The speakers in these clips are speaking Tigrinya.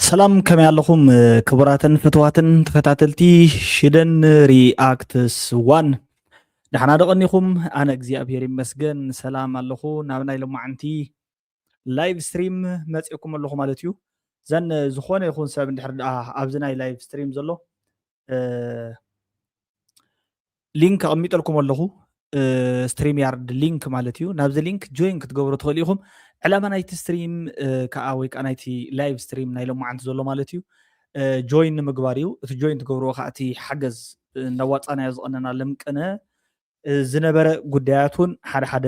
ሰላም፣ ከመይ ኣለኹም ክቡራትን ፍትዋትን ተኸታተልቲ ሽደን ሪኣክትስ ዋን? ደሕና ዶ ቀኒኹም? ኣነ እግዚኣብሔር ይመስገን ሰላም ኣለኹ። ናብ ናይ ሎማዓንቲ ላይቭ ስትሪም መፅእኩም ኣለኹ ማለት እዩ። ዘን ዝኾነ ይኹን ሰብ እንድሕር ደኣ ኣብዚ ናይ ላይቭ ስትሪም ዘሎ ሊንክ ኣቐሚጠልኩም ኣለኹ፣ ስትሪም ያርድ ሊንክ ማለት እዩ። ናብዚ ሊንክ ጆይን ክትገብሩ ትኽእሉ ኢኹም። ዕላማ ናይቲ ስትሪም ከዓ ወይ ከዓ ናይቲ ላይቭ ስትሪም ናይ ሎማዓንቲ ዘሎ ማለት እዩ ጆይን ንምግባር እዩ። እቲ ጆይን ትገብርዎ ከዓ እቲ ሓገዝ እንዳዋፃናዮ ዝቐነና ለምቅነ ዝነበረ ጉዳያት እውን ሓደ ሓደ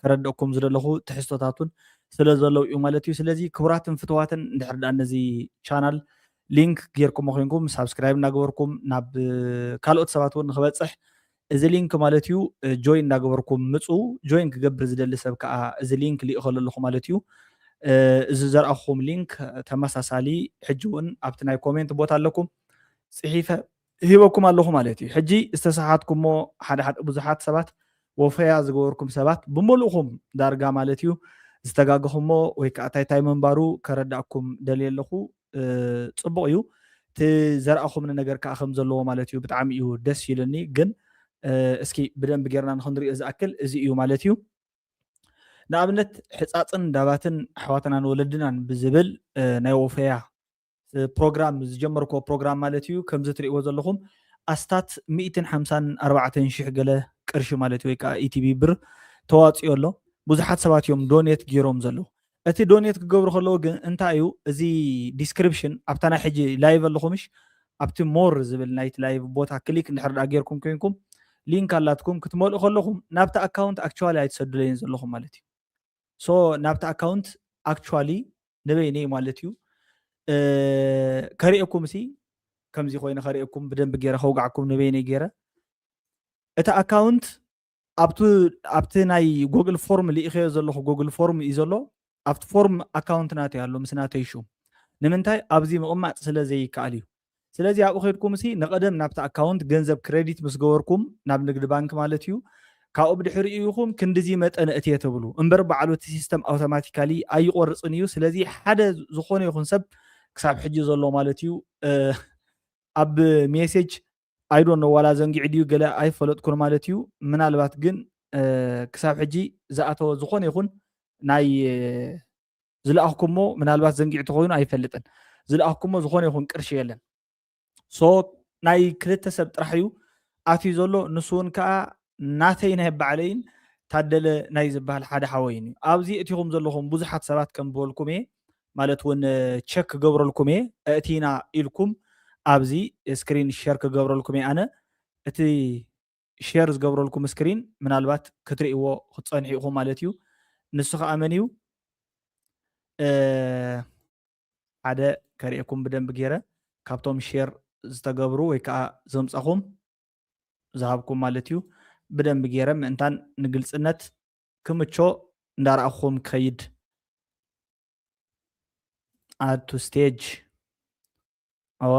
ከረድእኩም ዝደለኹ ትሕዝቶታት እውን ስለ ዘለዉ እዩ ማለት እዩ። ስለዚ ክቡራትን ፍትዋትን እንድሕር ደኣ ነዚ ቻናል ሊንክ ጌርኩሞ ኮይንኩም ሳብስክራይብ እናገበርኩም ናብ ካልኦት ሰባት እውን ንክበፅሕ እዚ ሊንክ ማለት እዩ ጆይን እናገበርኩም ምፁ። ጆይን ክገብር ዝደሊ ሰብ ከዓ እዚ ሊንክ ልኢኸሉ ኣለኹ ማለት እዩ። እዚ ዘርኣኹም ሊንክ ተመሳሳሊ ሕጂ እውን ኣብቲ ናይ ኮሜንት ቦታ ኣለኩም ፅሒፈ ሂበኩም ኣለኹ ማለት እዩ። ሕጂ ዝተሰሓትኩሞ ሓደ ሓደ ብዙሓት ሰባት ወፈያ ዝገበርኩም ሰባት ብምልእኹም ዳርጋ ማለት እዩ ዝተጋገኹሞ ወይ ከዓ ታይ ታይ ምንባሩ ከረዳእኩም ደልየ ኣለኹ። ፅቡቕ እዩ። እቲ ዘርኣኹምኒ ነገር ከዓ ከም ዘለዎ ማለት እዩ ብጣዕሚ እዩ ደስ ኢሉኒ። ግን እስኪ ብደንብ ጌርና ንክንሪኦ ዝኣክል እዚ እዩ ማለት እዩ። ንኣብነት ሕፃፅን ዳባትን ኣሕዋትናን ወለድናን ብዝብል ናይ ወፈያ ፕሮግራም ዝጀመርክዎ ፕሮግራም ማለት እዩ። ከምዚ ትሪእዎ ዘለኹም ኣስታት ሚእትን ሓምሳን ኣርባዕተን ሽሕ ገለ ቅርሺ ማለት እዩ ወይ ከዓ ኢቲቢ ብር ተዋፅኦ ኣሎ። ብዙሓት ሰባት እዮም ዶኔት ገይሮም ዘለዉ። እቲ ዶኔት ክገብሩ ከለዉ ግን እንታይ እዩ እዚ ዲስክሪፕሽን ኣብታ ናይ ሕጂ ላይቭ ኣለኹምሽ ኣብቲ ሞር ዝብል ናይቲ ላይቭ ቦታ ክሊክ እንድሕር ደኣ ጌርኩም ኮይንኩም ሊንክ ኣላትኩም ክትመልኡ ከለኹም ናብቲ ኣካውንት ኣክቹዋሊ ኣይትሰዱለይን ዘለኹም ማለት እዩ። ሶ ናብቲ ኣካውንት ኣክቹዋሊ ንበይነይ ማለት እዩ ከርእየኩም ሲ ከምዚ ኮይነ ከርእየኩም ብደንብ ገይረ ከውጋዕኩም ንበይነይ ገይረ እቲ ኣካውንት ኣብቲ ናይ ጎግል ፎርም ልኢኸዮ ዘለኹ ጎግል ፎርም እዩ ዘሎ። ኣብቲ ፎርም ኣካውንት ናተይ ኣሎ ምስ ናተይ ሹም ንምንታይ ኣብዚ ምቕማጥ ስለ ዘይከኣል እዩ። ስለዚ ኣብኡ ከድኩም ሲ ንቐደም ናብቲ ኣካውንት ገንዘብ ክሬዲት ምስ ገበርኩም ናብ ንግዲ ባንክ ማለት እዩ ካብኡ ብድሕሪኡ ኢኹም ክንድዚ መጠን እትየ ትብሉ እምበር ባዕሉ እቲ ሲስተም ኣውቶማቲካሊ ኣይቆርፅን እዩ። ስለዚ ሓደ ዝኾነ ይኹን ሰብ ክሳብ ሕጂ ዘሎ ማለት እዩ ኣብ ሜሴጅ ኣይዶኖ ዋላ ዘንጊዑ ድዩ ገለ ኣይፈለጥኩን ማለት እዩ። ምናልባት ግን ክሳብ ሕጂ ዝኣተወ ዝኾነ ይኹን ናይ ዝለኣኽኩሞ ምናልባት ዘንጊዑ ተኾይኑ ኣይፈልጥን ዝለኣኽኩሞ ዝኾነ ይኹን ቅርሺ የለን። ሶ ናይ ክልተ ሰብ ጥራሕ እዩ ኣትዩ ዘሎ። ንሱ እውን ከዓ ናተይ ናይ ባዕለይን ታደለ ናይ ዝበሃል ሓደ ሓወይን እዩ። ኣብዚ እቲኹም ዘለኹም ብዙሓት ሰባት ከም ዝበልኩም እየ ማለት እውን ቸክ ክገብረልኩም እየ። እእቲና ኢልኩም ኣብዚ ስክሪን ሸር ክገብረልኩም እየ ኣነ። እቲ ሸር ዝገብረልኩም ስክሪን ምናልባት ክትርእይዎ ክትፀንሑ ኢኹም ማለት እዩ። ንሱ ከዓ መን እዩ? ሓደ ከርእየኩም ብደንብ ገይረ ካብቶም ሼር ዝተገብሩ ወይ ከዓ ዘምፃኹም ዝሃብኩም ማለት እዩ። ብደንብ ገይረ ምእንታን ንግልፅነት ክምቾ እንዳረኣኹም ከይድ ኣቱ ስቴጅ ኣወ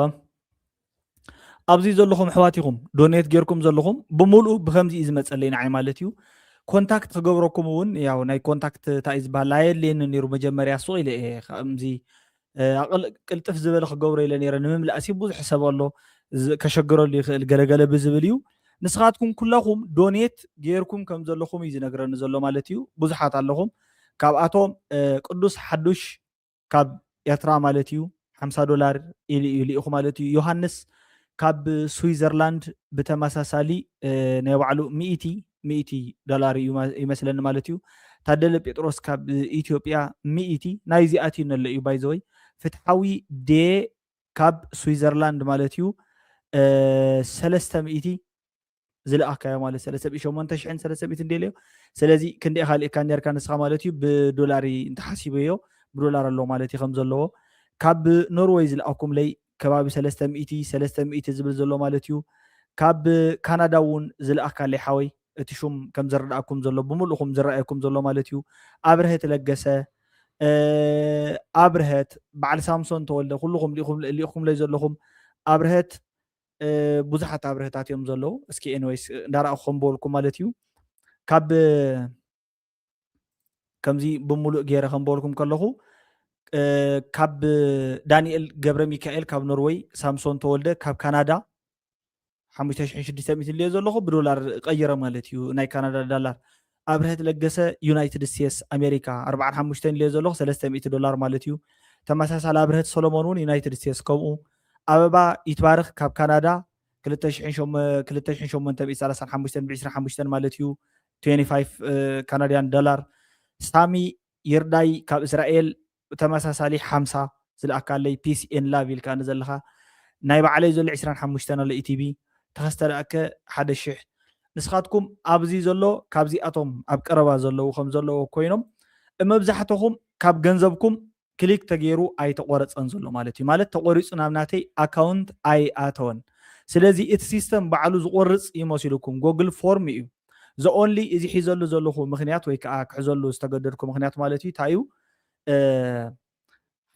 ኣብዚ ዘለኹም ኣሕዋት ኢኹም ዶኔት ጌርኩም ዘለኹም ብምሉኡ ብከምዚ እዩ ዝመፀለይ ንዓይ ማለት እዩ። ኮንታክት ክገብረኩም እውን ያው ናይ ኮንታክት እንታይ እዩ ዝበሃል ኣየድልየኒ ነይሩ መጀመርያ ሱቕ ኢለ እየ ከምዚ ኣቕል ቅልጥፍ ዝበለ ክገብሮ ኢለ ነይረ ንምምላእሲ ብዙሕ ሰብ ኣሎ ከሸግረሉ ይኽእል ገለገለ ብዝብል እዩ። ንስኻትኩም ኩላኹም ዶኔት ጌርኩም ከም ዘለኹም እዩ ዝነግረኒ ዘሎ ማለት እዩ። ብዙሓት ኣለኹም ካብኣቶም ቅዱስ ሓዱሽ ካብ ኤርትራ ማለት እዩ ሓምሳ ዶላር ኢሉ እዩ ልኢኹ ማለት እዩ። ዮሃንስ ካብ ስዊዘርላንድ ብተመሳሳሊ ናይ ባዕሉ ሚእቲ ሚእቲ ዶላር እዩ ይመስለኒ ማለት እዩ። ታደለ ጴጥሮስ ካብ ኢትዮጵያ ሚእቲ ናይዚኣት እዩ ነሎ እዩ ባይዘወይ ፍትሓዊ ዴ ካብ ስዊዘርላንድ ማለት እዩ ሰለስተ ሚእቲ ዝለኣካዮ ማለት ሰለስተ ሚእቲ ሸሞንተ ሽሕን ሰለስተ ሚእትን ደልዮ ስለዚ ክንደይ ኢኻ ልእካ ነርካ ንስኻ ማለት እዩ ብዶላር እንተሓሲበዮ ብዶላር ኣለዎ ማለት እዩ ከም ዘለዎ ካብ ኖርወይ ዝለኣኩም ለይ ከባቢ ሰለስተ ሚእቲ ሰለስተ ሚእቲ ዝብል ዘሎ ማለት እዩ ካብ ካናዳ እውን ዝለኣካለይ ሓወይ እቲ ሹም ከም ዝረዳእኩም ዘሎ ብምልእኹም ዝረኣየኩም ዘሎ ማለት እዩ ኣብርሀት ለገሰ ኣብርሀት በዓል ሳምሶን ተወልደ ኩልኹም ልኢኹምለይ ዘለኹም ኣብርሀት ብዙሓት ኣብርሀታት እዮም ዘለዉ እስኪ ኤንወይስ እንዳረኣኹ ከም በወልኩም ማለት እዩ ካብ ከምዚ ብምሉእ ገይረ ከም በወልኩም ከለኹ ካብ ዳንኤል ገብረ ሚካኤል ካብ ኖርወይ፣ ሳምሶን ተወልደ ካብ ካናዳ ሓሙሽተ ሽሕን ሽዱሽተ ሚእትን ኢለዮ ዘለኹ፣ ብዶላር ቀይረ ማለት እዩ፣ ናይ ካናዳ ዳላር። ኣብርሀት ለገሰ ዩናይትድ ስቴትስ ኣሜሪካ ኣርባዓን ሓሙሽተን ኢለዮ ዘለኹ፣ ሰለስተ ሚእቲ ዶላር ማለት እዩ። ተመሳሳሊ ኣብርሀት ሰሎሞን እውን ዩናይትድ ስቴትስ ከምኡ። ኣበባ ይትባረክ ካብ ካናዳ ክልተ ሽሕን ሸሞንተ ሚእቲ ሰላሳን ሓሙሽተን ብ ዕስራን ሓሙሽተን ማለት እዩ፣ ትዌንቲ ፋይቭ ካናድያን ዶላር። ሳሚ ይርዳይ ካብ እስራኤል ተመሳሳሊ ሓምሳ ዝለኣካለይ፣ ፒስ ኤን ላቭ ኢልካ ንዘለኻ። ናይ ባዕለይ ዘሎ ዕስራን ሓሙሽተን ኣሎ ኢቲቢ። ተኸስተ ደኣከ ሓደ ሽሕ። ንስኻትኩም ኣብዚ ዘሎ ካብዚኣቶም ኣብ ቀረባ ዘለዉ ከም ዘለዉ ኮይኖም፣ መብዛሕትኹም ካብ ገንዘብኩም ክሊክ ተገይሩ ኣይተቆረፀን ዘሎ ማለት እዩ። ማለት ተቆሪፁ ናብ ናተይ ኣካውንት ኣይኣተወን። ስለዚ እቲ ሲስተም ባዕሉ ዝቆርፅ ይመሲሉኩም፣ ጎግል ፎርም እዩ። ዘኦንሊ እዚ ሒዘሉ ዘለኹ ምክንያት ወይ ከዓ ክሕዘሉ ዝተገደድኩ ምክንያት ማለት እዩ እንታይ እዩ?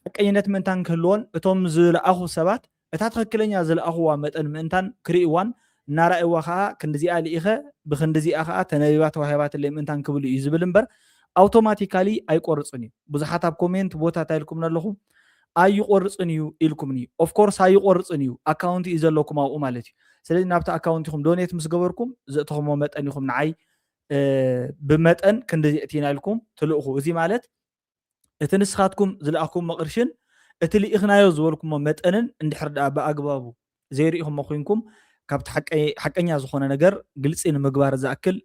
ሓቀኝነት ምእንታን ክህልዎን እቶም ዝለኣኹ ሰባት እታ ትኽክለኛ ዝለኣኽዋ መጠን ምእንታን ክርእይዋን እናረኣይዋ ከዓ ክንዲዚኣ ልኢኸ ብክንዲዚኣ ከዓ ተነቢባ ተዋሂባትለይ ምእንታን ክብሉ እዩ ዝብል እምበር ኣውቶማቲካሊ ኣይቆርፅን እዩ። ብዙሓት ኣብ ኮሜንት ቦታ እንታይ ኢልኩምኒ ኣለኹም? ኣይቆርፅን እዩ ኢልኩምኒ። ኦፍኮርስ ኣይቆርፅን እዩ፣ ኣካውንት እዩ ዘለኩም ኣብኡ ማለት እዩ። ስለዚ ናብቲ ኣካውንት ኢኹም ዶኔት ምስ ገበርኩም ዘእተኹሞ መጠን ኢኹም ንዓይ ብመጠን ክንዲ እቲና ኢልኩም ትልእኹ። እዚ ማለት እቲ ንስኻትኩም ዝለኣኹሞ ቅርሽን እቲ ልኢኽናዮ ዝበልኩሞ መጠንን እንድሕር ደኣ ብኣግባቡ ዘይርኢኹሞ ኮይንኩም፣ ካብቲ ሓቀኛ ዝኾነ ነገር ግልፂ ንምግባር ዝኣክል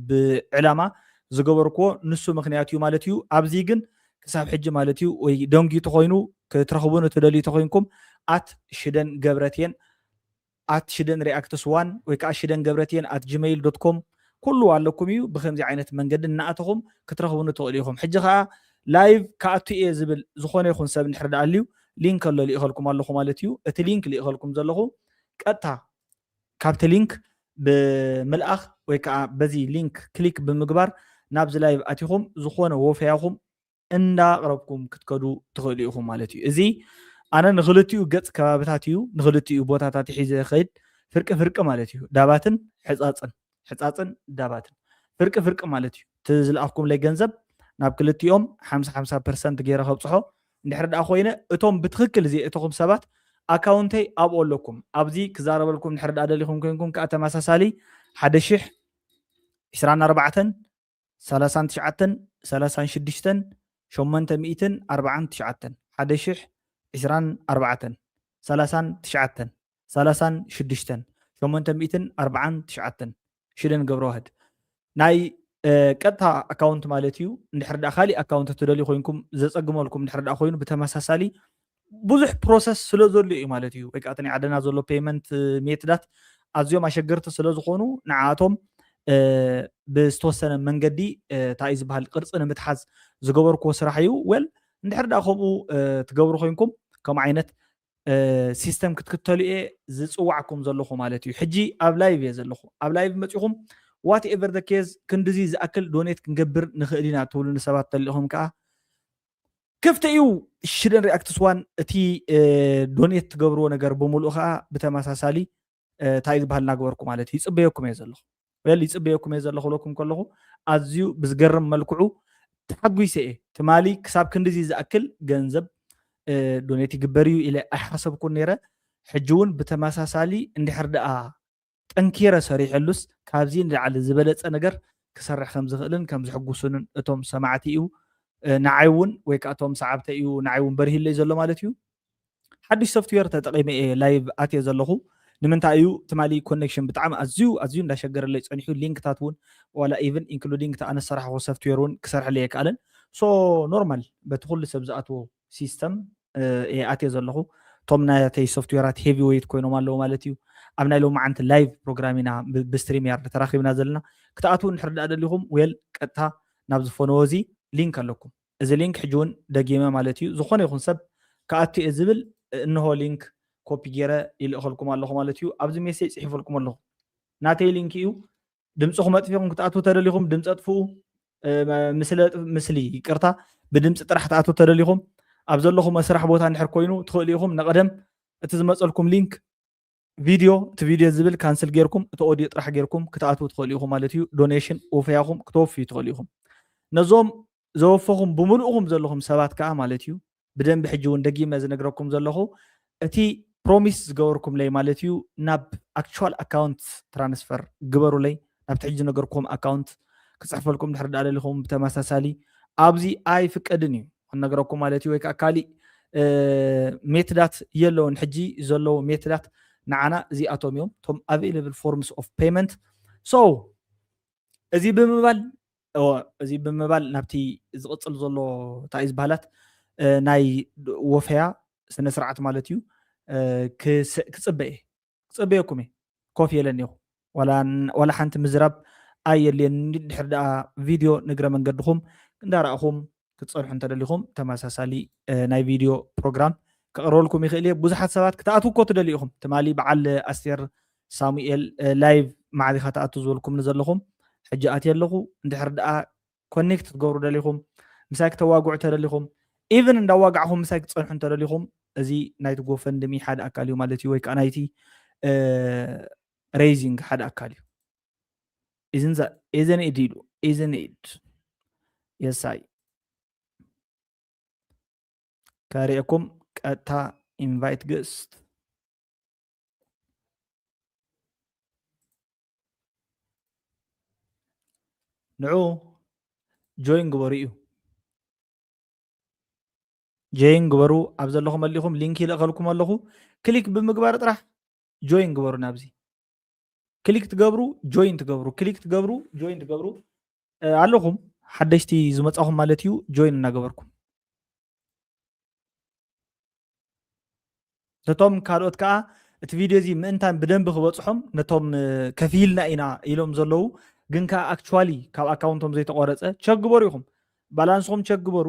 ብዕላማ ዝገበርኩዎ ንሱ ምክንያት እዩ ማለት እዩ። ኣብዚ ግን ክሳብ ሕጂ ማለት እዩ ወይ ደንጊ ተኮይኑ ክትረኽቡን እትደልዩ ተኮይንኩም ኣት ሽደን ገብረትየን ኣት ሽደን ሪኣክትስ ዋን ወይ ከዓ ሽደን ገብረትየን ኣት ጂሜይል ዶት ኮም ኩሉ ኣለኩም እዩ። ብከምዚ ዓይነት መንገዲ እናኣተኹም ክትረኽቡኒ ትኽእሉ ኢኹም። ሕጂ ከዓ ላይቭ ክኣቱ እየ ዝብል ዝኾነ ይኹን ሰብ እንድሕር ደኣ ኣልዩ ሊንክ ኣሎ ልኢኸልኩም ኣለኹ ማለት እዩ። እቲ ሊንክ ልኢኸልኩም ዘለኹ ቀጥታ ካብቲ ሊንክ ብምልኣኽ ወይ ከዓ በዚ ሊንክ ክሊክ ብምግባር ናብዚ ላይቭ ኣቲኹም ዝኾነ ወፈያኹም እንዳቕረብኩም ክትከዱ ትኽእሉ ኢኹም ማለት እዩ። እዚ ኣነ ንክልቲኡ ገጽ ከባብታት እዩ፣ ንክልቲኡ ቦታታት ሒዘ ኸይድ ፍርቂ ፍርቂ ማለት እዩ። ዳባትን ሕጻጽን፣ ሕጻጽን ዳባትን ፍርቂ ፍርቂ ማለት እዩ። እቲ ዝለኣኽኩምለይ ገንዘብ ናብ ክልቲኦም ሓምሳ ሓምሳ ፐርሰንት ገይረ ከብጽሖ እንድሕር ደኣ ኮይነ እቶም ብትኽክል ዘየእተኹም ሰባት ኣካውንተይ ኣብኡ ኣለኩም። ኣብዚ ክዛረበልኩም እንድሕር ደኣ ደሊኹም ኮይንኩም ከዓ ተመሳሳሊ ሓደ ሽሕ ዕስራን ኣርባዕተን ሰላሳን ትሽዓተን ሰላሳን ሽዱሽተን ሸሞንተ ሚእትን ኣርባዓን ትሽዓተን ሓደ ሽሕ ዕስራን ኣርባዕተን ሰላሳን ትሽዓተን ሰላሳን ሽዱሽተን ሸሞንተ ሚእትን ኣርባዓን ትሽዓተን ሽደን ገብረዋህድ ናይ ቀጥታ ኣካውንት ማለት እዩ። እንድሕር ደኣ ካሊእ ኣካውንት ትደልዩ ኮይንኩም ዘፀግመልኩም እንድሕር ደኣ ኮይኑ ብተመሳሳሊ ብዙሕ ፕሮሰስ ስለ ዘሎ እዩ ማለት እዩ። ወይ ከዓ እቲ ናይ ዓድና ዘሎ ፔይመንት ሜትዳት ኣዝዮም ኣሸገርቲ ስለ ዝኾኑ ንዓኣቶም ብዝተወሰነ መንገዲ እንታይ እዩ ዝበሃል ቅርፂ ንምትሓዝ ዝገበርክዎ ስራሕ እዩ። ወል እንድሕር ደኣ ከምኡ ትገብሩ ኮይንኩም ከምኡ ዓይነት ሲስተም ክትክተሉ እየ ዝፅዋዕኩም ዘለኹ ማለት እዩ። ሕጂ ኣብ ላይቭ እየ ዘለኹ። ኣብ ላይቭ መፂኹም ዋት ኤቨር ደ ኬዝ ክንድዚ ዝኣክል ዶኔት ክንገብር ንኽእል ኢና ትብሉ ንሰባት ተሊኹም ከዓ ክፍቲ እዩ። ሽደን ሪኣክትስ ዋን እቲ ዶኔት ትገብርዎ ነገር ብምሉእ ከዓ ብተመሳሳሊ እንታይ ዝበሃል እናገበርኩ ማለት እዩ ይፅበየኩም እየ ዘለኹ። ወል ይፅበየኩም እየ ዘለኹ ኢለኩም ከለኹ ኣዝዩ ብዝገርም መልክዑ ተሓጒሰ እየ። ትማሊ ክሳብ ክንድዚ ዝኣክል ገንዘብ ዶኔት ይግበር እዩ ኢለ ኣይሓሰብኩን ነይረ። ሕጂ እውን ብተመሳሳሊ እንድሕር ደኣ ጠንኪረ ሰሪሐሉስ ካብዚ ንላዕሊ ዝበለፀ ነገር ክሰርሕ ከም ዝኽእልን ከም ዝሕጉሱንን እቶም ሰማዕቲ እዩ ንዓይ እውን ወይ ከዓ እቶም ሰዓብተ እዩ ንዓይ እውን በርሂለይ ዘሎ ማለት እዩ። ሓዱሽ ሶፍትዌር ተጠቂመ እየ ላይቭ ኣትየ ዘለኹ። ንምንታይ እዩ ትማሊ ኮኔክሽን ብጣዕሚ ኣዝዩ ኣዝዩ እንዳሸገረለይ ፀኒሑ። ሊንክታት እውን ዋላ ኢቭን ኢንክሉዲንግ እቲ ኣነ ዝሰራሕኹ ሶፍትዌር እውን ክሰርሐለይ ኣይከኣለን። ሶ ኖርማል በቲ ኩሉ ሰብ ዝኣትዎ ሲስተም እየ ኣትየ ዘለኹ። እቶም ናተይ ሶፍትዌራት ሄቪ ዌይት ኮይኖም ኣለዉ ማለት እዩ። ኣብ ናይ ሎማዓንቲ ላይቭ ፕሮግራም ኢና ብስትሪም ያርድ ተራኺብና ዘለና። ክትኣትዉ እንድሕር ደኣ ደሊኹም ዌል ቀጥታ ናብዚ ፎኖ እዚ ሊንክ ኣለኩም። እዚ ሊንክ ሕጂ እውን ደጊመ ማለት እዩ ዝኾነ ይኹን ሰብ ክኣቱ እየ ዝብል እንሆ ሊንክ ኮፒ ገይረ ይልእኸልኩም ኣለኹ ማለት እዩ። ኣብዚ ሜሴጅ ፅሒፈልኩም ኣለኹ። ናተይ ሊንክ እዩ። ድምፅኹም ኣጥፊኹም ክትኣትዉ ተደሊኹም ድምፂ ኣጥፍኡ። እ፣ መ-፣ ምስለ-፣ ምስሊ ይቅርታ፣ ብድምፂ ጥራሕ ትኣትዉ ተደሊኹም ኣብ ዘለኹም ስራሕ ቦታ እንድሕር ኮይኑ ትኽእሉ ኢኹም። ንቐደም እቲ ዝመፀልኩም ሊንክ ቪድዮ፣ እቲ ቪድዮ ዝብል ካንስል ጌርኩም እቲ ኦዲዮ ጥራሕ ጌርኩም ክትኣትዉ ትኽእሉ ኢኹም ማለት እዩ። ዶኔሽን ወፈያኹም ክተወፍዩ ትኽእሉ ኢኹም። ነዞም ዘወፈኹም ብምልእኹም ዘለኹም ሰባት ከዓ ማለት እዩ ብደንቢ ሕጂ እውን ደጊመ ዝነግረኩም ዘለኹ፣ እቲ ፕሮሚስ ዝገበርኩምለይ ማለት እዩ፣ ናብ ኣክቹዋል ኣካውንት ትራንስፈር ግበሩለይ። ናብቲ ሕጂ ዝነገርኩም ኣካውንት ክፅሕፈልኩም ድሕር ዳኣ ደሊኹም፣ ብተመሳሳሊ ኣብዚ ኣይፍቀድን እዩ ክነግረኩም ማለት እዩ። ወይ ከዓ ካሊእ ሜትዳት የለውን። ሕጂ ዘለዉ ሜትዳት ንዓና እዚኣቶም እዮም፣ እቶም available forms of payment። So እዚ ብምባል እዚ ብምባል ናብቲ ዝቕፅል ዘሎ እንታይ እዩ ዝበሃላት ናይ ወፈያ ስነ ስርዓት ማለት እዩ። ክፅበየ ክፅበየኩም እየ። ኮፍ የለን እኹ ዋላ ሓንቲ ምዝራብ ኣየድልየኒ። ድሕር ደኣ ቪድዮ ንግረ መንገድኹም እንዳረኣኹም ክትፀንሑ እንተደሊኹም ተመሳሳሊ ናይ ቪድዮ ፕሮግራም ከቕርበልኩም ይኽእል እየ። ብዙሓት ሰባት ክትኣትዉ እኮ ትደልዩ ኢኹም። ትማሊ በዓል ኣስቴር ሳሙኤል ላይቭ ማዕዚኻ ትኣቱ ዝበልኩም ዘለኹም ሕጂ ኣትየ ኣለኹ። እንድሕር ደኣ ኮኔክት ክትገብሩ ደሊኹም፣ ምሳይ ክተዋግዑ ተደሊኹም፣ ኢቭን እንዳዋጋዕኹም ምሳይ ክትፀንሑ እንተደሊኹም፣ እዚ ናይቲ ጎፈንድሚ ሓደ ኣካል እዩ ማለት እዩ፣ ወይ ከዓ ናይቲ ሬይዚንግ ሓደ ኣካል እዩ። ኢዝን ኢድ ኢሉ ኢዝን ኢድ የሳይ ከርእየኩም ቀጥታ ኢንቫይት ግስት ንዑ ጆይን ግበሩ እዩ። ጆይን ግበሩ ኣብ ዘለኹም መሊኹም ሊንክ ይልእኸልኩም ኣለኹ። ክሊክ ብምግባር ጥራሕ ጆይን ግበሩ። ናብዚ ክሊክ ትገብሩ ጆይን ትገብሩ፣ ክሊክ ትገብሩ ጆይን ትገብሩ። ኣለኹም ሓደሽቲ ዝመጻኹም ማለት እዩ። ጆይን እናገበርኩም ነቶም ካልኦት ከዓ እቲ ቪድዮ እዚ ምእንታን ብደንቢ ክበፅሖም ነቶም ከፊልና ኢና ኢሎም ዘለዉ ግን ከዓ ኣክቹዋሊ ካብ ኣካውንቶም ዘይተቆረፀ ቸክ ግበሩ ኢኹም። ባላንስኹም ቸክ ግበሩ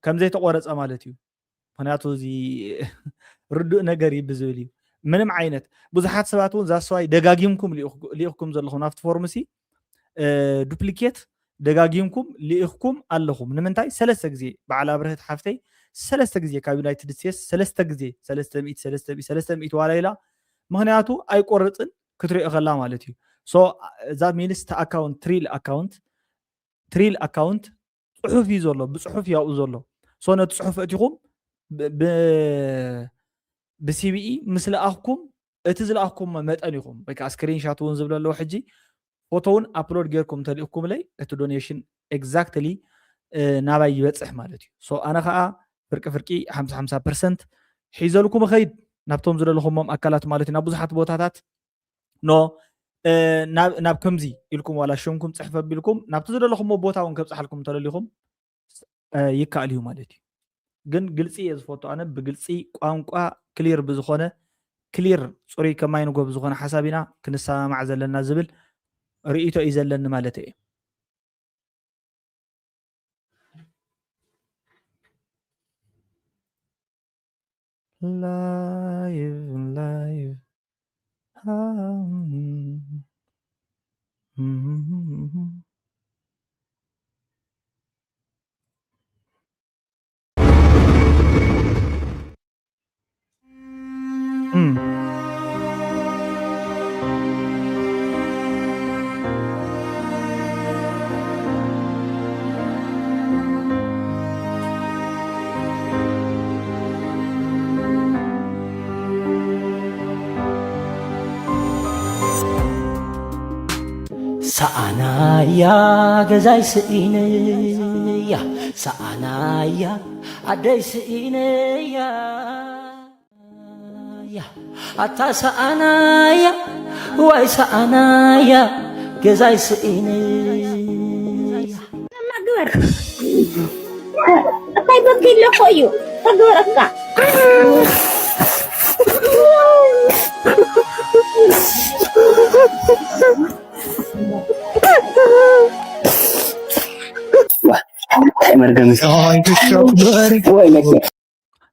ከም ዘይተቆረፀ ማለት እዩ። ምክንያቱ እዚ ርዱእ ነገር እዩ ብዝብል እዩ። ምንም ዓይነት ብዙሓት ሰባት እውን ዛስዋይ ደጋጊምኩም ልኢኽኩም ዘለኹም ናብቲ ፎርምሲ ዱፕሊኬት ደጋጊምኩም ልኢኽኩም ኣለኹም። ንምንታይ ሰለስተ ግዜ በዓል ኣብርህት ሓፍተይ ሰለስተ ግዜ ካብ ዩናይትድ ስቴትስ ሰለስተ ግዜ ሰለስተ ሚእቲ ሰለስተ ሚእቲ ሰለስተ ሚእቲ ዋላ ኢላ። ምክንያቱ ኣይቆርፅን ክትሪኦ ከላ ማለት እዩ። እዛ ሚንስቲ ኣካውንት ትሪል ኣካውንት ትሪል ኣካውንት ፅሑፍ እዩ ዘሎ፣ ብፅሑፍ ያብኡ ዘሎ። ሶ ነቲ ፅሑፍ እቲኹም ብሲቢኢ ምስ ለኣኽኩም እቲ ዝለኣኽኩም መጠን ኢኹም ወይ ከዓ ስክሪንሻት እውን ዝብል ኣለዎ። ሕጂ ፎቶ እውን ኣፕሎድ ጌርኩም እንተልእኩምለይ እቲ ዶኔሽን ኤግዛክትሊ ናባይ ይበፅሕ ማለት እዩ። ሶ ኣነ ከዓ ፍርቂ ፍርቂ ሓምሳ ሓምሳ ፐርሰንት ሒዘልኩም እኸይድ ናብቶም ዝደለኹሞም ኣካላት ማለት እዩ። ናብ ብዙሓት ቦታታት ኖ ናብ ከምዚ ኢልኩም ዋላ ሽምኩም ፅሕፍ ኣቢልኩም ናብቲ ዝደለኹሞ ቦታ እውን ከብፅሓልኩም እንተደሊኹም ይከኣል እዩ ማለት እዩ። ግን ግልፂ እየ ዝፈቱ ኣነ ብግልፂ ቋንቋ ክሊር ብዝኾነ ክሊር ፅሩይ ከማይ ንጎ ብዝኾነ ሓሳብ ኢና ክንሰማማዕ ዘለና ዝብል ርእይቶ እዩ ዘለኒ ማለት እየ። Live, live. ሰኣናያ ገዛይ ስኢነያ ሰኣናያ ዓደይ ስኢነያ ኣታ ሰኣናያ ዋይ ሰኣናያ ገዛይ ስኢነያ ግበር እንታይ በኪ ኣለኮ እዩ ተግበረካ መርገም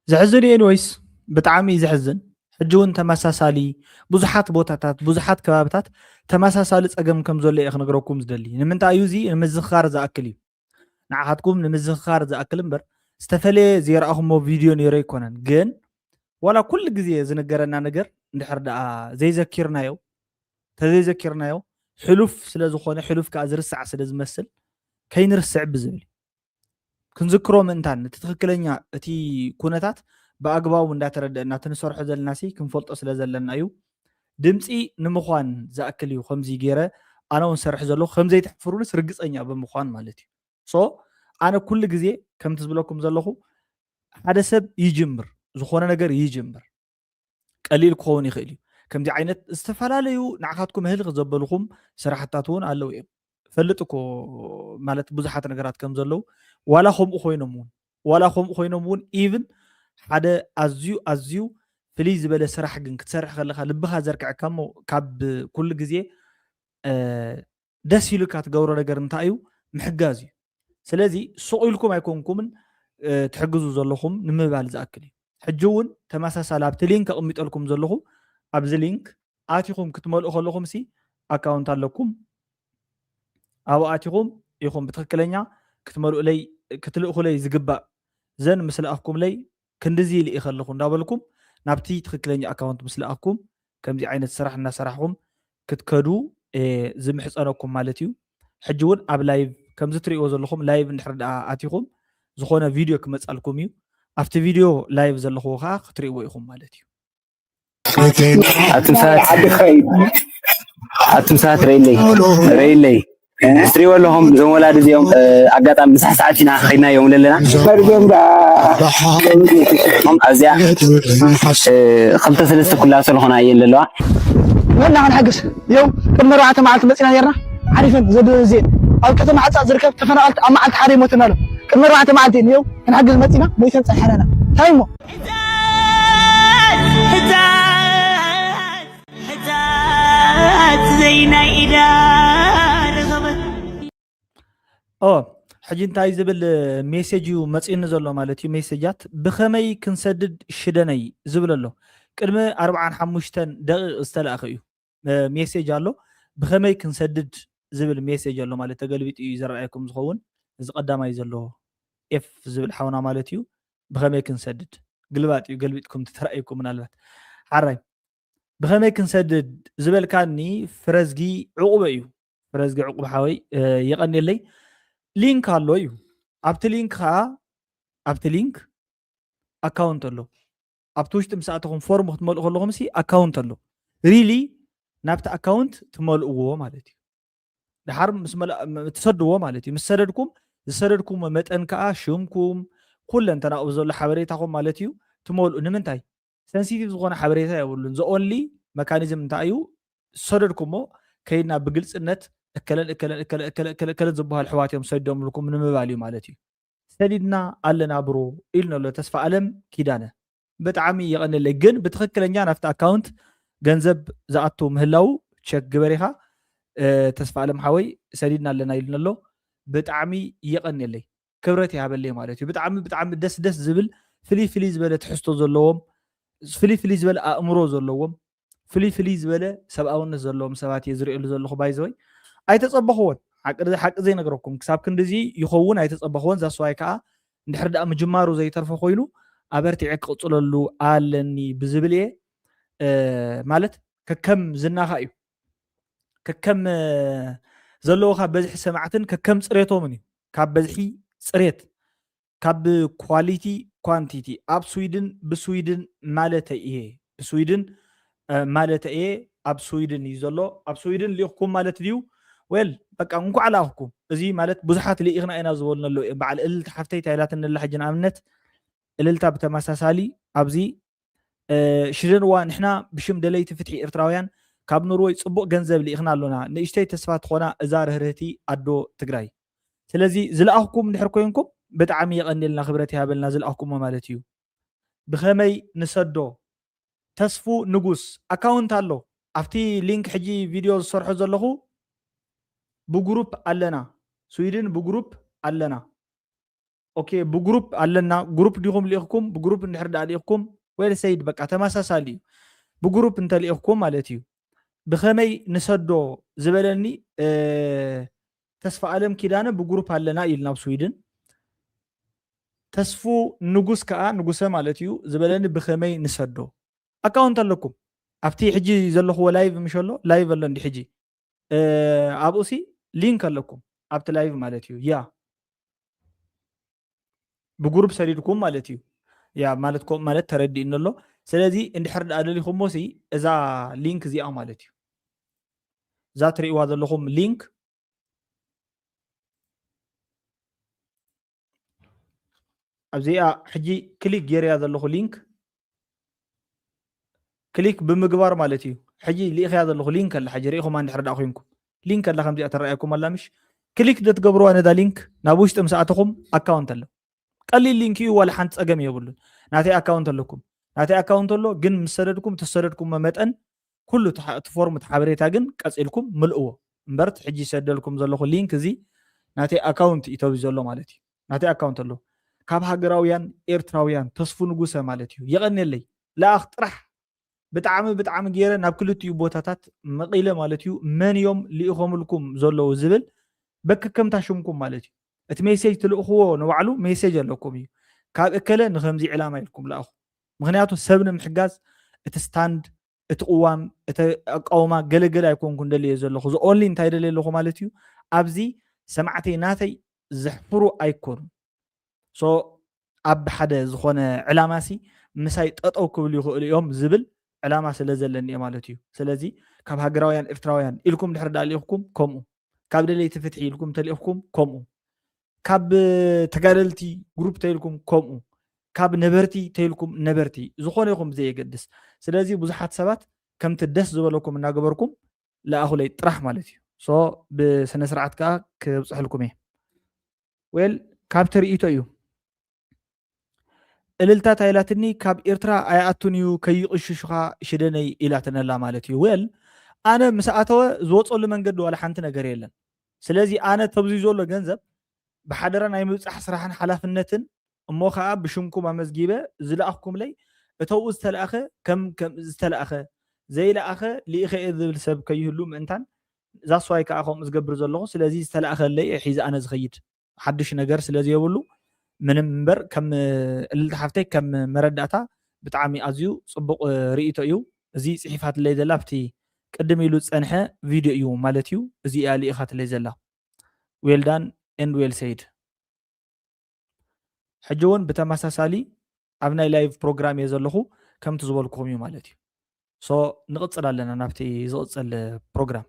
ዘሕዝን እዩ። ኤኒወይስ ብጣዕሚ እዩ ዘሕዝን። ሕጂ እውን ተመሳሳሊ ብዙሓት ቦታታት ብዙሓት ከባብታት ተመሳሳሊ ፀገም ከም ዘሎ እየ ክነግረኩም ዝደሊ። ንምንታይ እዩ እዚ ንምዝኽኻር ዝኣክል እዩ። ንዓኻትኩም ንምዝኽኻር ዝኣክል እምበር ዝተፈለየ ዘይረኣኹሞ ቪድዮ ነይሩ ኣይኮነን። ግን ዋላ ኩሉ ግዜ ዝንገረና ነገር እንድሕር ደኣ ዘይዘኪርናዮ ተዘይዘኪርናዮ ሕሉፍ ስለ ዝኾነ ሕሉፍ ከዓ ዝርሳዕ ስለ ዝመስል ከይንርስዕ ብዝብል ክንዝክሮ ምእንታን፣ እቲ ትኽክለኛ፣ እቲ ኩነታት ብኣግባቡ እንዳተረደእና፣ እቲ ንሰርሖ ዘለና ሲ ክንፈልጦ ስለ ዘለና እዩ። ድምፂ ንምዃን ዝኣክል እዩ ከምዚ ገይረ ኣነ እውን ሰርሕ ዘለኹ፣ ከምዘይተሕፍሩንስ ርግፀኛ ብምዃን ማለት እዩ። ሶ ኣነ ኩሉ ግዜ ከምቲ ዝብለኩም ዘለኹ፣ ሓደ ሰብ ይጅምር፣ ዝኾነ ነገር ይጅምር፣ ቀሊል ክኸውን ይኽእል እዩ። ከምዚ ዓይነት ዝተፈላለዩ ንዓኻትኩም ህልኽ ዘበልኹም ስራሕታት እውን ኣለዉ እዮም። ፈልጥ እኮ ማለት ብዙሓት ነገራት ከም ዘለዉ፣ ዋላ ከምኡ ኮይኖም እውን ዋላ ከምኡ ኮይኖም እውን ኢቭን ሓደ ኣዝዩ ኣዝዩ ፍልይ ዝበለ ስራሕ ግን ክትሰርሕ ከለኻ ልብኻ ዘርክዐካ እሞ ካብ ኩሉ ግዜ ደስ ኢሉካ ትገብሮ ነገር እንታይ እዩ? ምሕጋዝ እዩ። ስለዚ ሱቕ ኢልኩም ኣይኮንኩምን ትሕግዙ ዘለኹም ንምባል ዝኣክል እዩ። ሕጂ እውን ተመሳሳሊ ኣብቲ ሊንክ ኣቕሚጠልኩም ዘለኹ ኣብዚ ሊንክ ኣቲኹም ክትመልኡ ከለኹም ሲ ኣካውንት ኣለኩም። ኣብኡ ኣቲኹም ኢኹም ብትኽክለኛ ክትመልኡለይ ክትልእኹለይ ዝግባእ ዘን ምስ ለኣኽኩምለይ ክንድዚ ልኢኸ ኣለኹ እንዳበልኩም ናብቲ ትኽክለኛ ኣካውንት ምስ ለኣኽኩም ከምዚ ዓይነት ስራሕ እናሰራሕኹም ክትከዱ ዝምሕፀነኩም ማለት እዩ። ሕጂ እውን ኣብ ላይቭ ከምዚ ትሪእዎ ዘለኹም ላይቭ እንድሕር ደኣ ኣቲኹም ዝኾነ ቪድዮ ክመፃልኩም እዩ። ኣብቲ ቪድዮ ላይቭ ዘለኽዎ ከዓ ክትሪእዎ ኢኹም ማለት እዩ። ኣቱም ሰባት ኣቱም ሰባት ረይለይ ረይለይ እስትሪዎ ኣለኹም እዞም ወላዲ እዚኦም ኣጋጣሚ ምሳሕ ሰዓት ኢና ከይድናዮም ዘለና ኣብዚኣ ክልተ ሰለስተ ኩላሶ ዝኾና እየን ዘለዋ መና ክንሕግስ የው ቅድሚ ኣርባዕተ መዓልቲ መፂና ነርና ዓሪፈን ዘድዜ ኣብ ከተማ ዓፃ ዝርከብ ተፈናቐልቲ ኣብ መዓልቲ ሓደ ይሞተና ኣሎ ቅድሚ ኣርባዕተ መዓልቲ የው ክንሕግዝ መፂና ሞይተን ፀንሐናና እንታይ እሞ ሕታት ዘይናይ ኢዳ ረኸበት ኦ ሕጂ እንታይ ዝብል ሜሴጅ እዩ መፂኒ ዘሎ ማለት እዩ ሜሴጃት ብኸመይ ክንሰድድ ሽደነይ ዝብል ኣሎ ቅድሚ ኣርብዓን ሓሙሽተን ደቂቕ ዝተላእኸ እዩ ሜሴጅ ኣሎ ብኸመይ ክንሰድድ ዝብል ሜሴጅ ኣሎ ማለት ተገልቢጡ እዩ ዝረኣየኩም ዝኸውን እዚ ቀዳማይ ዘሎ ኤፍ ዝብል ሓውና ማለት እዩ ብኸመይ ክንሰድድ ግልባጥ እዩ ገልቢጥኩም ትተራእይኩም ምናልባት ሓራይ ብኸመይ ክንሰድድ ዝበልካኒ ፍረዝጊ ዕቑበ እዩ ፍረዝጊ ዕቑብ ሓወይ የቐንየለይ ሊንክ ኣሎ እዩ ኣብቲ ሊንክ ከዓ ኣብቲ ሊንክ ኣካውንት ኣሎ ኣብቲ ውሽጢ ምስ ኣተኹም ፎርም ክትመልኡ ከለኹም ሲ ኣካውንት ኣሎ ሪሊ ናብቲ ኣካውንት ትመልእዎ ማለት እዩ ድሓር ትሰድዎ ማለት እዩ ምስ ሰደድኩም ዝሰደድኩም መጠን ከዓ ሽምኩም ኩለንተናኡ ዘሎ ሓበሬታኹም ማለት እዩ ትመልኡ ንምንታይ ሰንሲቲቭ ዝኾነ ሓበሬታ የብሉን the only mechanism እንታይ እዩ ዝሰደድኩሞ ከይድና ብግልፅነት እከለን እከለን እከለ እከለ እከለ እከለ ዝበሃሉ ኣሕዋት እዮም ሰዲዶምልኩም ንምባል እዩ ማለት እዩ ሰዲድና ኣለና bro ኢሉኒ ኣሎ ተስፋኣለም ኪዳነ ብጣዕሚ የቐንየለይ ግን ብትኽክለኛ ናብቲ ኣካውንት ገንዘብ ዝኣቱ ምህላው ቸክ ግበር ኢኻ ተስፋኣለም ሓወይ ሰዲድና ኣለና ኢሉኒ ኣሎ ብጣዕሚ የቐንየለይ ክብረት ይሃበለይ ማለት እዩ ብጣዕሚ ብጣዕሚ ደስ ደስ ዝብል ፍልይ ፍልይ ዝበለ ትሕዝቶ ዘለዎም ፍልይ ፍልይ ዝበለ ኣእምሮ ዘለዎም ፍልይ ፍልይ ዝበለ ሰብኣውነት ዘለዎም ሰባት እየ ዝርእየሉ ዘለኹ ባይዘወይ ኣይተፀበኽዎን ሓቂ ዘይነግረኩም ክሳብ ክንድዚ ይኸውን ኣይተፀበኽዎን ዛስዋይ ከዓ እንድሕር ደኣ ምጅማሩ ዘይተርፎ ኮይኑ ኣበርቲዐ ክቕፅለሉ ኣለኒ ብዝብል እየ ማለት ከከም ዝናኻ እዩ ከከም ዘለውኻ በዝሒ ሰማዕትን ከከም ፅሬቶምን እዩ ካብ በዝሒ ፅሬት ካብ ኳሊቲ ኳንቲቲ ኣብ ስዊድን ብስዊድን ማለተይ እየ ብስዊድን ማለተ እየ ኣብ ስዊድን እዩ ዘሎ ኣብ ስዊድን ልኢኽኩም ማለት ድዩ well በቃ እንኳዕ ለኣኽኩም እዚ ማለት ብዙሓት ልኢኽና ኢና ዝበሉና ኣለዉ እዮም በዓል እልልታ ሓፍተይ እንታይ ኢላትኒ ኣላ ሕጂ ንኣብነት እልልታ ብተመሳሳሊ ኣብዚ ሽደንዋ ንሕና ብሽም ደለይቲ ፍትሒ ኤርትራውያን ካብ ኖርወይ ጽቡቕ ገንዘብ ልኢኽና ኣሎና ንእሽተይ ተስፋ ትኾና እዛ ርህርህቲ ኣዶ ትግራይ ስለዚ ዝለኣኽኩም እንድሕር ኮይንኩም ብጣዕሚ የቐንየልና ክብረት ይሃበልና ዝለኣኽኩሞ ማለት እዩ ብኸመይ ንሰዶ ተስፉ ንጉስ ኣካውንት ኣሎ ኣብቲ ሊንክ ሕጂ ቪድዮ ዝሰርሖ ዘለኹ ብግሩፕ ኣለና ስዊድን ብግሩፕ ኣለና ኦኬ ብግሩፕ ኣለና ግሩፕ ዲኹም ልኢኽኩም ብግሩፕ እንድሕር ደኣ ልኢኽኩም ወይ ሰይድ በቃ ተመሳሳሊ እዩ ብግሩፕ እንተልኢኽኩም ማለት እዩ ብኸመይ ንሰዶ ዝበለኒ ተስፋ ኣለም ኪዳነ ብግሩፕ ኣለና ኢሉ ናብ ስዊድን ተስፉ ንጉስ ከዓ ንጉሰ ማለት እዩ ዝበለኒ ብኸመይ ንሰዶ ኣካውንት ኣለኩም ኣብቲ ሕጂ ዘለኽዎ ላይቭ ምሽ ኣሎ ላይቭ ኣሎ እንዲ ሕጂ ኣብኡ ሲ ሊንክ ኣለኩም ኣብቲ ላይቭ ማለት እዩ ያ ብጉሩፕ ሰዲድኩም ማለት እዩ። ያ ማለት ኮ ማለት ተረዲእኒ ኣሎ። ስለዚ እንድሕር ደኣ ደሊኹሞ ሲ እዛ ሊንክ እዚኣ ማለት እዩ። እዛ ትርእይዋ ዘለኹም ሊንክ ኣብዚኣ ሕጂ ክሊክ ገይረያ ዘለኹ ሊንክ ክሊክ ብምግባር ማለት እዩ። ሕጂ ልኢኽያ ዘለኹ ሊንክ ኣላ። ሕጂ ርኢኹማ እንድሕር ደኣ ኮይንኩም ሊንክ ኣላ ከምዚኣ ትረኣየኩም ኣላ ምሽ? ክሊክ ዶ ትገብርዋ ነዛ ሊንክ? ናብ ውሽጢ ምስ ኣተኹም ኣካውንት ኣሎ። ቀሊል ሊንክ እዩ፣ ዋላ ሓንቲ ጸገም የብሉን። ናተይ ኣካውንት ኣለኩም። ናተይ ኣካውንት ኣሎ፣ ግን ምስ ሰደድኩም፣ ተሰደድኩሞ መጠን ኩሉ እቲ ሓ-፣ እቲ ፎርም፣ እቲ ሓበሬታ ግን ቀጺልኩም ምልእዎ። እምበር እቲ ሕጂ ይሰደልኩም ዘለኹ ሊንክ እዚ ናተይ ኣካውንት እዩ ተብዩ ዘሎ ማለት እዩ። ናተይ ኣካውንት ኣሎ። ካብ ሃገራውያን ኤርትራውያን ተስፉ ንጉሰ ማለት እዩ። የቐንየለይ። ለኣኽ ጥራሕ ብጣዕሚ ብጣዕሚ ገይረ ናብ ክልቲኡ ቦታታት መቒለ ማለት እዩ። መን እዮም ልኢኾምልኩም ዘለዉ ዝብል በከከምታ ሽምኩም ማለት እዩ። እቲ ሜሴጅ ትልእኽዎ ንባዕሉ ሜሴጅ ኣለኩም እዩ። ካብ እከለ ንኸምዚ ዕላማ ኢልኩም ለኣኹ። ምኽንያቱ ሰብ ንምሕጋዝ እቲ ስታንድ፣ እቲ ቅዋም፣ እቲ ኣቃውማ ገለገለ ኣይኮንኩን ደልየ ዘለኹ። እዚ ኦንሊ እንታይ ደልየ ኣለኹ ማለት እዩ። ኣብዚ ሰማዕተይ ናተይ ዘሕፍሩ ኣይኮኑን። ሶ ኣብ ሓደ ዝኾነ ዕላማ ሲ ምሳይ ጠጠው ክብሉ ይኽእሉ እዮም ዝብል ዕላማ ስለ ዘለኒ እየ ማለት እዩ። ስለዚ ካብ ሃገራውያን ኤርትራውያን ኢልኩም ድሕር ዳኣ ልኢኽኩም ከምኡ፣ ካብ ደለይቲ ፍትሒ ኢልኩም ተልኢኽኩም ከምኡ፣ ካብ ተጋደልቲ ግሩፕ ተይልኩም ከምኡ፣ ካብ ነበርቲ ተይልኩም ነበርቲ፣ ዝኾነ ይኹም ብዘየገድስ። ስለዚ ብዙሓት ሰባት ከምቲ ደስ ዝበለኩም እናገበርኩም ለኣኹለይ ጥራሕ ማለት እዩ። ሶ ብስነ ስርዓት ከዓ ክብፅሕልኩም እየ። ዌል ካብቲ ርእይቶ እዩ። እልልታ ታይላትኒ ካብ ኤርትራ ኣይኣቱን እዩ ከይቕሽሹኻ ሽደነይ ኢላትነላ ማለት እዩ። ዌል ኣነ ምስ ኣተወ ዝወፀሉ መንገዲ ዋላ ሓንቲ ነገር የለን። ስለዚ ኣነ ተብዙይ ዘሎ ገንዘብ ብሓደራ ናይ ምብፃሕ ስራሕን ሓላፍነትን እሞ ከዓ ብሽምኩም ኣመዝጊበ ዝለኣኽኩምለይ እተውኡ ዝተለኣኸ ከም ከም ዝተለኣኸ ዘይለኣኸ ልኢኸ እየ ዝብል ሰብ ከይህሉ ምእንታን ዛስዋይ ከዓ ከምኡ ዝገብር ዘለኹ። ስለዚ ዝተለኣኸለይ እየ ሒዘ ኣነ ዝኸይድ ሓድሽ ነገር ስለ ዘየብሉ ምንም እምበር ከም እልልታ ሓፍተይ ከም መረዳእታ ብጣዕሚ ኣዝዩ ፅቡቕ ርእይቶ እዩ። እዚ ፅሒፋትለይ ዘላ ኣብቲ ቅድም ኢሉ ዝፀንሐ ቪድዮ እዩ ማለት እዩ። እዚ እያ ልኢኻትለይ ዘላ። Well done and well said። ሕጂ እውን ብተመሳሳሊ ኣብ ናይ ላይቭ ፕሮግራም እየ ዘለኹ ከምቲ ዝበልኩኹም እዩ ማለት እዩ። ሶ ንቕፅል ኣለና ናብቲ ዝቕፅል ፕሮግራም።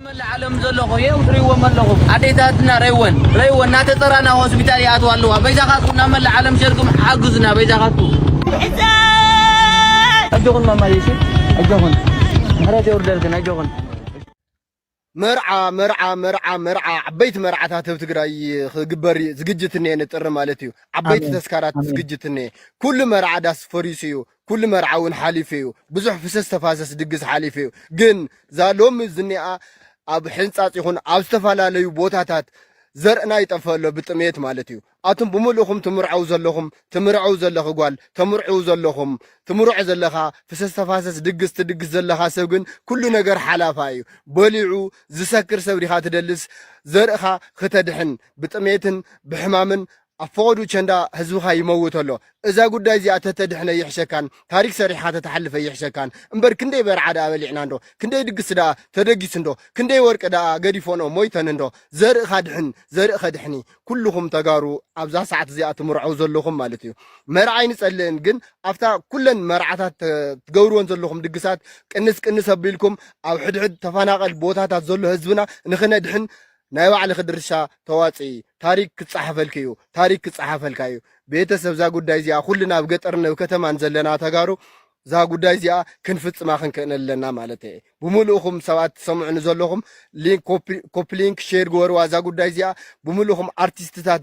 መላእ ዓለም ዘለኹ የው ትሪእዎም ኣለኹም። ኣዴታትና ረይወን ረይወን እናተፀራና ሆስፒታል ይኣትዋ ኣለዋ። በይዛኻትኩም ናብ መላእ ዓለም ሸርኩም ሓግዙና በይዛኻትኩም። ኣጆኹን ማማየ እሺ ኣጆኹን ምሕረት የውርደልክን ኣጆኹን። መርዓ መርዓ መርዓ መርዓ ዓበይቲ መርዓታት ኣብ ትግራይ ክግበር ዝግጅት እኒሀ ንጥሪ ማለት እዩ። ዓበይቲ ተስካራት ዝግጅት እኒሀ። ኩሉ መርዓ ዳስ ፈሪሱ እዩ። ኩሉ መርዓ እውን ሓሊፉ እዩ። ብዙሕ ፍሰስ ተፋሰስ ድግስ ሓሊፉ እዩ። ግን እዛ ሎሚ ዝኒኣ ኣብ ሕንፃፅ ይኹን ኣብ ዝተፈላለዩ ቦታታት ዘርእና ይጠፍእ ኣሎ ብጥሜት ማለት እዩ። ኣቱም ብምልእኹም ትምርዐው ዘለኹም ትምርዐው ዘለኺ ጓል ተምርዕው ዘለኹም ትምርዖ ዘለኻ ፍሰስ ተፋሰስ ድግስ ትድግስ ዘለኻ ሰብ ግን ኩሉ ነገር ሓላፋ እዩ። በሊዑ ዝሰክር ሰብ ዲኻ ትደልስ ዘርእኻ ክተድሕን ብጥሜትን ብሕማምን ኣብ ፈቐዱ ቸንዳ ህዝብኻ ይመውት ኣሎ። እዛ ጉዳይ እዚኣ ተተድሕነ ይሕሸካን ታሪክ ሰሪሕኻ ተተሓልፈ ይሕሸካን እምበር ክንደይ በርዓ ደኣ በሊዕና እንዶ ክንደይ ድግስ ደኣ ተደጊሱ እንዶ ክንደይ ወርቂ ደኣ ገዲፎንኦ ሞይተን እንዶ ዘርእኻ ድሕን ዘርኢ ከድሕኒ ኩልኹም ተጋሩ ኣብዛ ሰዓት እዚኣ ትምርዐው ዘለኹም ማለት እዩ። መርዓ ኣይንጸልእን ግን ኣብታ ኩለን መርዓታት ትገብርወን ዘለኹም ድግሳት ቅንስ ቅንስ ኣቢልኩም ኣብ ሕድሕድ ተፈናቐል ቦታታት ዘሎ ህዝብና ንኽነድሕን ናይ ባዕልኺ ድርሻ ተዋፅኢ። ታሪክ ክፀሓፈልኪ እዩ። ታሪክ ክፀሓፈልካ እዩ። ቤተሰብ እዛ ጉዳይ እዚኣ ኩልና ኣብ ገጠርን ኣብ ከተማን ዘለና ተጋሩ እዛ ጉዳይ እዚኣ ክንፍፅማ ክንክእን ኣለና ማለት እየ። ብምልእኹም ሰባት ትሰምዑኒ ዘለኹም ኮፕሊንክ ሼር ግበርዋ እዛ ጉዳይ እዚኣ ብምልእኹም ኣርቲስትታት